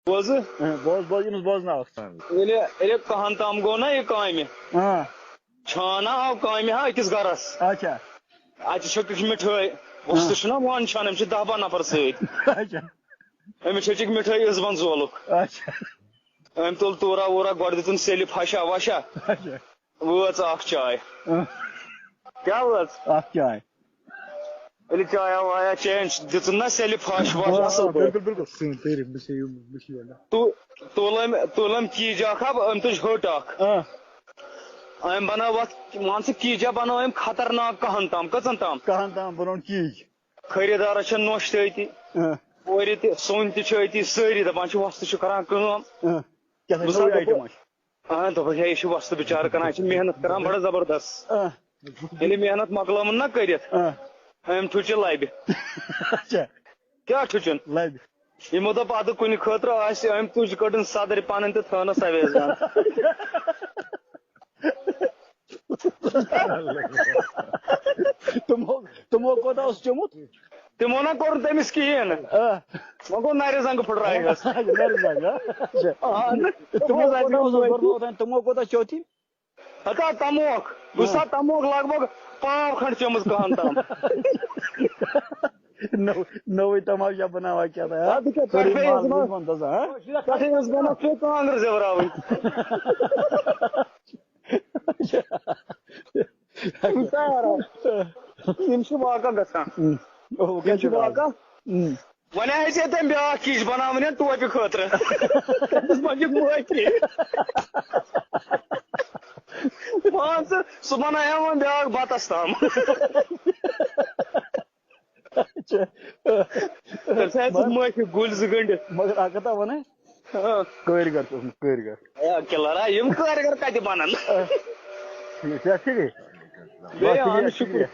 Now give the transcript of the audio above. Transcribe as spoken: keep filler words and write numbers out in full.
بوزٕ؟ اہن، بوز بوز ییٚمِس بوزناوَکھ ژٕ۔ ییٚلہِ ییٚلہِ کہن تام گوٚو نا یہِ کامہِ، اہن، چھانہ آو کامہِ ہا أکِس گرس۔ اچھا۔ اتہِ چھُ أکِس مِٹھٲے، وۄستہٕ چھُنہ وان چھان، أمِس چھِ دہ باہ نفر سۭتۍ۔ اچھا۔ أمِس چھِ أکِس مِٹھٲے ازبن زولُک۔ اچھا۔ أمۍ تُل تورا وورا، گۄڈٕ دیُتُن سیٚلہِ پھشا وشا۔ اچھا۔ وٲژ اکھ چاے۔ اہن، کیٛاہ وٲژ؟ اکھ چاے۔ ییٚلہِ چایا وایا چینج دِژٕن نا سیٚلہِ پھش وش اصل پٲٹھۍ۔ بِلکُل بِلکُل۔ سٲنۍ تعریٖف، بہٕ چھُس یہِ، بہٕ چھُس یہِ۔ تو تُل أمۍ تُل أمۍ کیٖجا اکھ ہا، أمۍ تُج ۂٹ اکھ۔ اہن، أمۍ بنٲو اتھ، مان ژٕ، کیٖجا بنٲو أمۍ خطرناک کہن تام۔ کٔژن تام؟ کہن تام بنوٚو کیٖج۔ خریٖدارس چھےٚ نوٚش تہِ أتی، اہن، کورِ تہِ، سوٚن تہِ چھُ أتی، سٲری دپان چھِ وۄستہٕ چھُ کران کٲم۔ اہن۔ کیٛاہ سا بہٕ سا نوٚوُے دوٚپُس، آیٹم آسہِ؟ اہن، دوٚپُکھ ہے، یہِ چھُ وۄستہٕ بِچارٕ کران، یہِ چھِ محنت کران بڑٕ زبردست۔ اہن، ییٚلہِ محنت مۄکلٲوٕن نا کٔرِتھ، اہن۔ أمۍ ٹھُچہِ لبہِ۔ اچھا۔ کیٛاہ ٹھُچُن؟ لبہِ۔ یِمو دوٚپ ادٕ کُنہِ خٲطرٕ آسہِ، أمۍ تُج کٔڑٕن صدرِ پنٕنۍ تہٕ تھٲونس اویزان۔ تِمو تِمو کوتاہ اوس چومُت؟ تِمو نا کوٚر نہٕ تٔمِس کِہیٖنۍ۔ آ، وۄنۍ گوٚو نرِ زنٛگہٕ پھٕٹرایہِ ہس۔ نرِ زنٛگ، آ؟ اچھا۔ اہن۔ تِمو کوتاہ اوس کوٚرمُت اوٚتام؟ تِمو کوتاہ چوتھی؟ ہتا تموکھ، بہٕ سا تموکھ لگ بگ پاو کھنڈ چٲمٕژ کہن تام۔ نوٚو- نوٚوُے تماشا بناوان کیٛاہ تام، ہا؟ اَدٕ کیٛاہ، سورُے پٮ۪ٹھَے مال اوس وَنان۔ وُچھ وَنتَس، ہا؟ پٮ۪ٹھَے اوس وَنان، ژٕ کانٛگٕر زٮ۪وراوٕنۍ۔ یِم چھِ واقعہ گژھان۔ ہم۔ او، یِم چھِ واقعہ۔ ہم۔ وۄنۍ آسہِ ہے تٔمۍ بیٛاکھ کِچ بناوٕنۍ ہا ٹوپہِ خٲطرٕ۔ تٔمِس منٛز چھِ مٲفی۔ مان ژٕ، سُہ بنایہِ ہا وۄنۍ بیٛاکھ بتس تام۔ اچھا۔ تٔمِس آسہِ مٲفی گُلۍ زٕ گٔنٛڈِتھ۔ مگر اکھ کتھا ونے، ہاں۔ کٲرۍ گر چھُ اوسمُت، کٲرۍ گر۔ اے، کِلر ہا، یِم کٲرۍ گر کتہِ بنن؟ ٹھیٖک چھا؟ ٹھیٖک۔ بیٚیہِ بس، اہن ٹھیٖک، شُکُر۔ ٹھیٖک۔